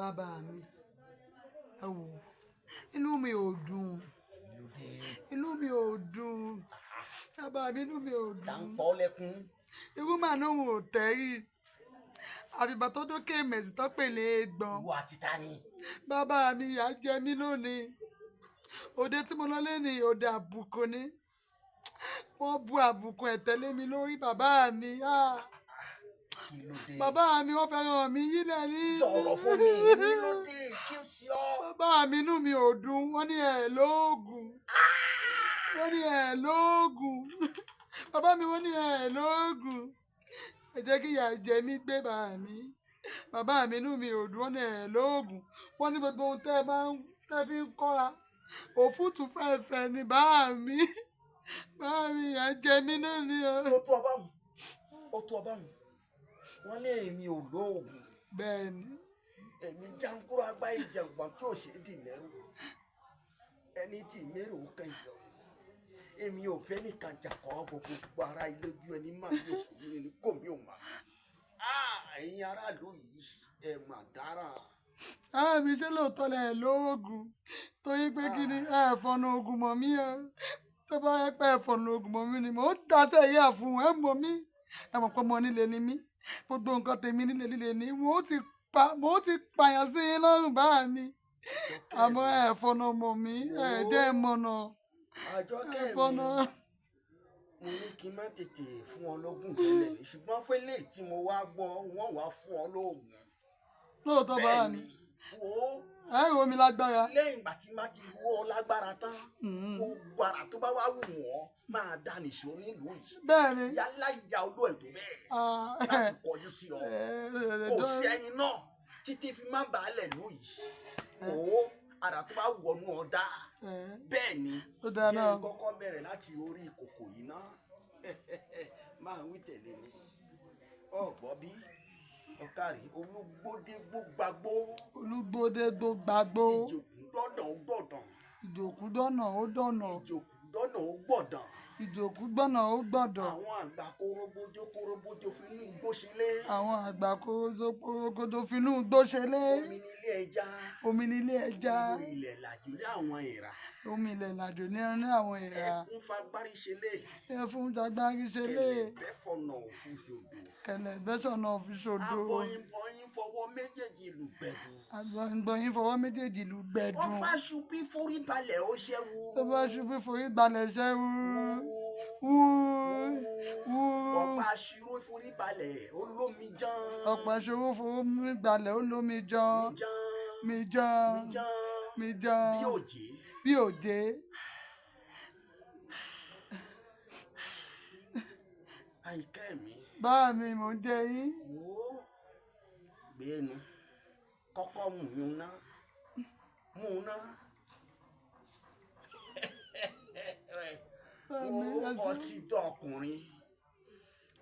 Bàbá mi, ẹ wò, inú mi ò dùn. Lóde. Inú mi ò dùn, bàbá mi, inú mi ò Là ń dùn. pọ́ lẹ́kún. Irú màá náà ò tẹ́rì àfìgbà tó dókè mẹ̀sì tó pèlè gbọ̀n. Ìwọ àti ta ni? Bàbá mi, ìyà jẹ mí lónìí. Òde tí mo lọ lẹ́nu, òde àbùkù ni. Wọ́n bu àbùkù ẹ̀tẹ́ lé mi lórí, bàbá mi. Ah! Kí ló dé? Bàbá mi, wọ́n fẹ́ràn mi yílẹ̀ ní. Sọ̀rọ̀ fún mi, kí ló dé? Kí ó ṣe ọ́? Bàbá mi, inú mi ò dùn. Wọ́n ní ẹ̀ lóògùn, wọ́n ní ẹ̀ lóògùn. Bàbá mi, wọ́n ní ẹ̀ lóògùn. Ẹ jẹ́ kí ìyà jẹ mí gbé, bàbá mi. Bàbá mi, inú mi ò dùn. Wọ́n ní ẹ̀ lóògùn. Wọ́n ní gbogbo ohun tẹ́ ẹ máa ń tẹ́ fi ń kọ́ra, òfútù fẹ́ẹ̀fẹ́ ni. Bàbá mi, bàbá mi, ìyà jẹ mí náà ni o. Ó tó ọba mu, ó tó ọba mu. Wọ́n lé èmi ò lóògùn. Bẹ́ẹ̀ ni. Èmi jankúrò agbá ìjàngbọ̀n tí ò ṣe é dì mẹ́rù, ẹni tí mẹ́rù ó kàn yọ. Èmi ò fẹ́ nìkan jà kọ́ gbogbo ara ilé ojú ẹni máa mi ò kò mí ní kò mí ò mà. Ẹ̀yin aráàlú yìí, ẹ̀ mà dára. Bàbá mi, ṣé lóòótọ́ lẹ̀ lóògùn? Torí pé kí ni, ẹ fọ̀nà oògùn mọ̀ mí o. Tó bá yẹ pé ẹ fọ̀nà oògùn mọ̀ mí ni, mò ń daṣẹ́ yíyà fún ẹ mọ̀ mí. Ẹ mọ̀ pé ọmọ nílé ni mí. Gbogbo nǹkan tèmi nílé líle ni mò ń ti pààyàn sí yín lọ́rùn, bàbá mi. Àmọ́ ẹ fọ̀nà mọ̀ mí, ẹ jẹ́ ẹ mọ̀nà. Ẹ Àjọkẹ́ mi, fọ̀nà. mo ní kí n má tètè fún ọ lógún tẹ́lẹ̀ ní, ṣùgbọ́n fẹ́lẹ́ tí mo wá gbọ́, wọ́n wá fún ọ lóògùn. Lóòótọ́, bàbá Bẹ́ẹ̀ mi? ni, wo. Ẹ rò mí lágbára. Lẹ́yìn ìgbà tí má ti wọ́ ọ lágbára tán, gbogbo ara tó bá wá wù wọ́n máa dá nìṣó nílùú yìí. Bẹ́ẹ̀ ni. Yálà ìyá olú ẹ̀ tó bẹ́ẹ̀ Ah, láti kọjú sí ọ, kò sí ẹyin náà títí fi má bàálẹ̀ lù yìí. Wò ó, ara tó bá wù ọ́ nú ọ dá. Bẹ́ẹ̀ ni. Ó dáa Jẹ́ náà. n kọ́kọ́ bẹ̀rẹ̀ láti orí ìkòkò yìí ná. Máa wí tẹ̀lé mi, ọ̀gbọ́n bí ọ̀kàrí olúgbódé gbógbàgbó. Olúgbódé tó gbàgbó. Ìjòkú dọ́dàn ó gbọ̀dàn. Ìjòkú dọ́nà ó dọ̀nà. Ìjòkú dọ́nà ó gbọ̀dàn. Ìjòkú gbọ́nà ó gbọ̀dọ̀. Àwọn àgbà kórógbójó kórógbójó finú igbó ṣẹlẹ̀. Àwọn àgbà kórógbó kórógbó finú igbó ṣẹlẹ̀. Omi nílé ẹja. Omi nílé ẹja. Ìlú ilẹ̀ làjò lé àwọn èèrà. Omi ilẹ̀ làjò ní àwọn èèrà. Ẹkún fagbárí ṣẹlẹ̀. Ẹfun fagbárí ṣẹlẹ̀. Kẹlẹ̀bẹ́ fọ̀nà òfun ṣòdò. Kẹlẹ̀bẹ́ sọ̀nà òfin ṣòdo. Abọyìnbọyìn fọwọ́ méjèèjì lù gbẹ̀dù. Àgbọ̀ngbọ̀yìn fọwọ́ méjèèjì lù gbẹ̀dù. Wọ́n bá ṣubí forí balẹ̀, ó ṣẹ́ wú. Tó bá ṣubú forí balẹ̀, ṣẹ́ wú wú wú. Ọ̀pá aṣírò forí balẹ̀, ó lómi ján. Ọ̀pá ṣòwò forí balẹ̀, ó lómi ján. Mi ján. Mi ján. Mi ján. Mi ján. Bí òjé. Bí òjé. Àyìnkẹ́ mi. Bá mi, mò ń jẹ yín. Wò ó, gbé ẹnu kọ́kọ́ mú un ná, mú un ná. Bá mi, Wo. ẹ ṣé. Ọtí dọ́kùnrin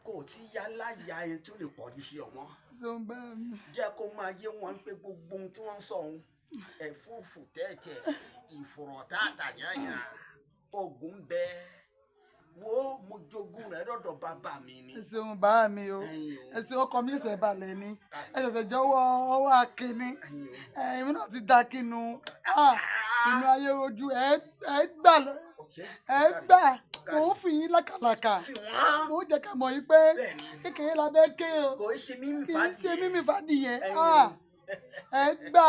kò tí yálà ya ẹni tó lè kọjú sí ọmọ. Ṣeun, bá mi. Jẹ́ kó máa yé wọn pé gbogbo ohun tí wọ́n ń sọ ohun ẹ̀fúùfù tẹ́tẹ̀ ìfòrọ̀ tààtà yáyà ogun bẹ. Wo, mo jogún rẹ̀ lọ́dọ̀ bàbá mi ni. Ẹ ṣeun, bá mi o. Ẹ̀yin o. Ẹ ṣeun, ọkọ mi ṣẹ̀ṣẹ̀ balẹ̀ ni. Ẹ ṣẹ̀ṣẹ̀ jọ̀wọ́ ọwọ́ akínní. Ẹ̀yin o. Ẹ̀yin náà ti da kinu inú ayé ojú ẹ. Ẹ gbà, ẹ gbà, mò ń fi yín lákàlàkà. Fi wọ́n. Mò ń jẹ́ ká mọ̀ yín pé Bẹ́ẹ̀ni. kékeré la bẹ́ ké o. Kò í ṣe mímì Kì í ṣe fàdìyẹ. mímì fàdìyẹ. Ẹ̀yin Ah, o. Ẹ gbà.